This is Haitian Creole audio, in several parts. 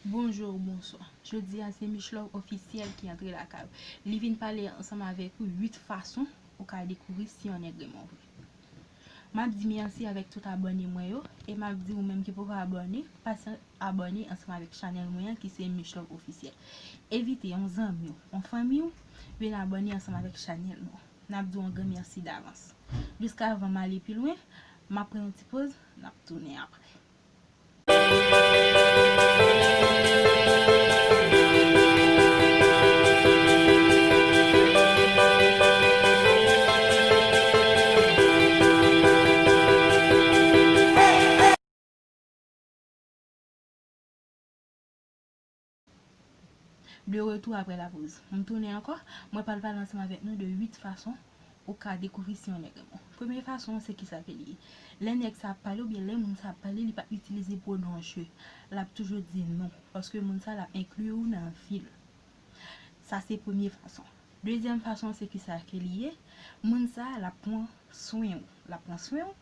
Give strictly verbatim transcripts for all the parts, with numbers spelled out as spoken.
Bonjou, bonswa. Jodi a se Michelob Officiel ki antre lakay ou. Li vin pale ansanm avèk ou uit fason ou ka dekouvri si yon nèg renmen w vre. M ap di mèsi avèk tout abòne mwen yo, e m ap di ou menm ki poko abòne, pase abòne ansanm avèk chanèl mwen an ki se Michelob Officiel. Envite yon zanmi w, yon fanmi w, vin abòne ansanm avèk chanèl nou. N ap di w yon gran mèsi davans. Jiskavan m ale pi lwen, m ap pran yon ti poz, n ap tounen apre. De retour après la pause. M tounen ankò, mwen pral pale ansanm avèk nou de uit fason ou ka dekouvri si yon nèg renmen w. Premye fason an, se kisa ke li ye. Lè nèg sa ap pale oubyen lè moun sa ap pale, li pa itilize pwonon je. L ap toujou di non, paske moun sa l ap enkli ou nan vi l. Sa se premye fason. Dezyèm fason an, se kisa ke li ye. Moun sa l ap pran swen ou. L ap pran swen ou.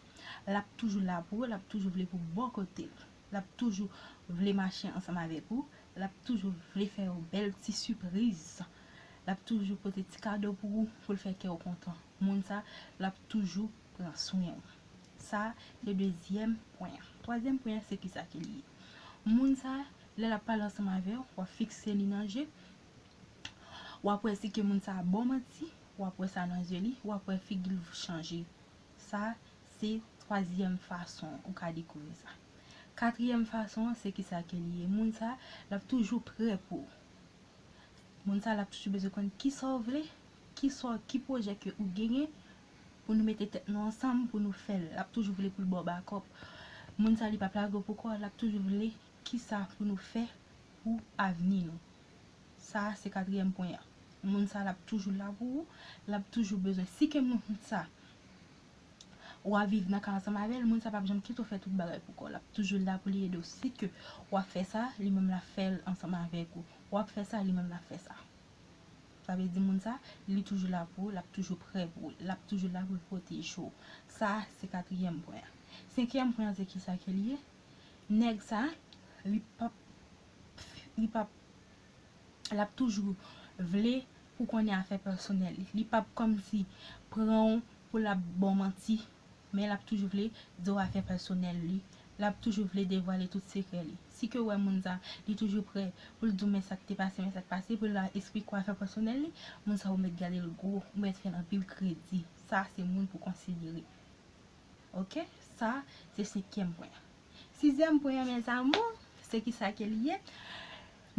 L ap toujou la pou ou, l ap toujou vle pou bò kote l. L ap toujou vle mache ansanm avèk ou. L ap toujou vle fè yon bèl ti sipriz. L ap toujou pote ti kado pou ou, pou l fè kè w kontan. Moun sa, l ap toujou pran swen w. Sa, se dezyèm pwen an. Twazyèm pwen an, se kisa ke li ye? Moun sa, lè l ap pale ansanm avè w, w ap fikse li nan je, w ap wè si ke moun sa a ba w manti, w ap wè sa nan zye li, w ap wè figi l chanje. Sa, se twazyèm fason ou ka dekouvri sa. Katriyèm fason an, se kisa ke li ye? Moun sa, l ap toujou prè pou ou. Moun sa, l ap toujou bezwen konn kisa w vle, kisa, ki pwojè ke ou genyen pou nou mete tèt nou ansanm pou nou fè l. L ap toujou vle pou l ba w bakòp. Moun sa, li p ap lage w pou kò, l ap toujou vle kisa pou nou fè pou avni nou. Sa a se katriyèm pwen an. Moun sa l ap toujou la pou ou, l ap toujou bezwen. Si ke moun sa, w a viv nan kay ansanm avè l, moun sa p ap janm kite w fè tout bagay pou kò w. L ap toujou la pou li ede w. Si ke w ap fè sa, li menm l ap fè l ansanm avèk ou. W ap fè sa, li menm l ap fè sa. Sa vle di moun sa, li toujou la pou ou, l ap toujou prè pou ou, l ap toujou la pou l pwoteje w. Sa a se katriyèm pwen an. Senkyèm pwen an, se kisa ke li ye? Nèg sa, li p ap, li p ap, l ap toujou vle pou konnen afè pèsonèl li. Li p ap kòmsi pran w pou l ap ba w manti, men l ap toujou vle di w afè pèsonèl li. L ap toujou vle devwale tout sekrè li. Si ke w wè moun sa, li toujou prè pou l di w men sa k te pase, men sa k pase, pou l esplike w afè pèsonèl li, moun sa ou mèt gade l gwo, ou mèt fè l anpil kredi. Sa se moun pou konsidere. Oke? Sa, se senkyèm pwen an. Sizyèm pwen an, mes amours, se kisa ke li ye?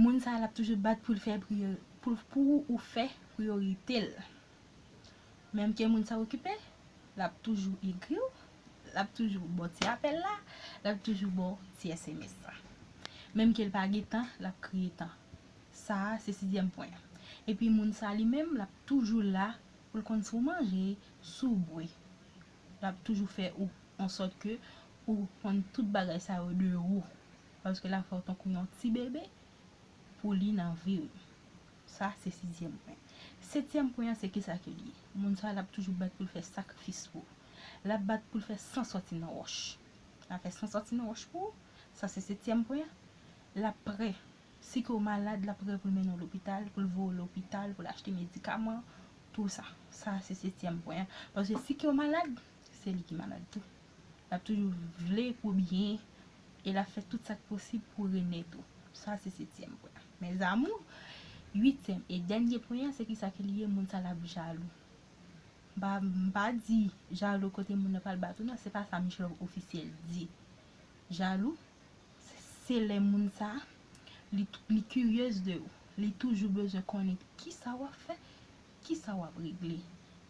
Moun sa, l ap toujou bat pou l fè priyo-, pou, pou ou fè priyorite l. Menm ke moun sa okipe, l ap toujou ekri w, l ap toujou ba w ti apèl la, l ap toujou ba w ti S M S la. Menm ke l pa gen tan, l ap kreye tan. Sa a, se sizyèm pwen an. Epi moun sa li menm, l ap toujou la pou l konn si w manje, si w bwè. L ap toujou fè ou, an sòt ke ou konn tout bagay sa yo de ou. Paske l ap fè w tankou yon ti bebe pou li nan vi w. Sa, se sizyèm pwen. Setyèm pwen an, se kisa ke li ye? Moun sa, l ap toujou bat pou l fè sakrifis pou ou. L ap bat pou l fè san sòti nan wòch. L ap fè san sòti nan wòch pou ou. Sa, se setyèm pwen an. L ap prè. Si ke w malad, l ap prè pou l mennen w lopital, pou l voye w lopital, pou l achte medikaman, tou sa. Sa, se setyèm pwen an. Paske si ke w malad, se li ki malad tou. L ap toujou vle pou byen e l ap fè tout sa k posib pou renèt ou. Sa, se setyèm pwen an. Mes amours, uityèm e dènye pwen an, se kisa ke li ye? Moun sa, l ap jalou. M pa, m pa di jalou kote moun nan pral bat ou, non, se pa sa Michelob Officiel di. Jalou, se lè moun sa, li, li kiryez de ou. Li toujou bezwen konnen kisa w ap fè, kisa w ap regle.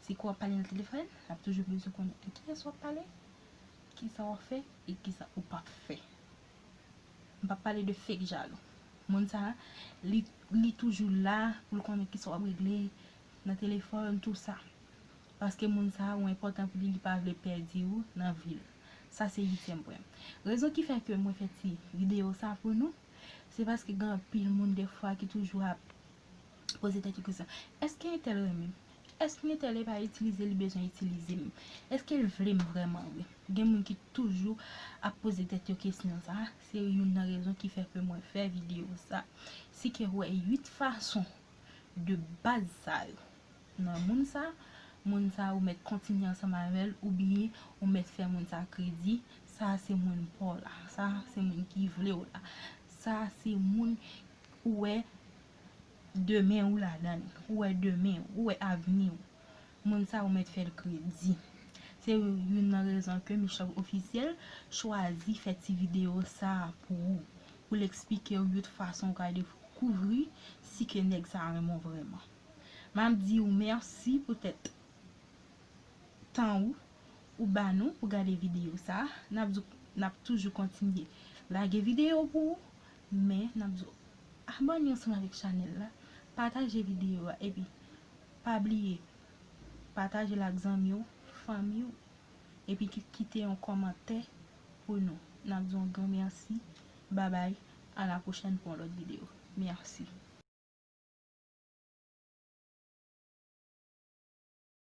Si ke w ap pale nan telefòn, l ap toujou bezwen konnen ak kiyès w ap pale, kisa w ap fè e kisa ou p ap fè. M p ap pale de fake jalou. Moun sa, li, li toujou la pou l konnen kisa w ap regle nan telefòn, tou sa. Paske moun sa ou enpòtan pou li, li pa vle pèdi ou nan vi l. Sa se uityèm pwen. Rezon ki fè ke mwen fè ti videyo sa pou nou, se paske gen anpil moun defwa ki toujou ap poze tèt yo kesyon. Èske entèl renmen m? Èske Nentèl e pa itilize li bezwen itilize m? Èske l vle m vrèman vre? Gen moun ki toujou ap poze tèt yo kesyon sa. Se youn nan rezon ki fè ke mwen fè videyo sa. Si ke w wè uit fason de baz sa yo nan moun sa, moun sa ou mèt kontinye ansanm avè l oubyen ou mèt fè moun sa kredi, sa se moun pa w la, sa se moun ki vle w la, sa se moun ou wè demen ou ladan l, ou wè demen, ou wè avni w. Moun sa ou mèt fè l kredi. Se youn nan rezon ke Michòb Ofisyèl chwazi fè ti videyo sa a pou ou, pou l eksplike w yout fason ou ka dekouvri si ke nèg sa renmen w vrèman. M ap di w mèsi poutèt tan ou ou ba nou pou gade videyo sa a. N ap di w, n ap toujou kontinye lage videyo pou ou, men n ap di w abòne ansanm avèk chanèl la, pataje videyo a, epi pa bliye pataje l ak zanmi w, fanmi w, epi ki- kite yon kòmantè pou nou. N ap di w yon gran mèsi. Babay, a la pwochèn pou yon lòt videyo. Mèsi.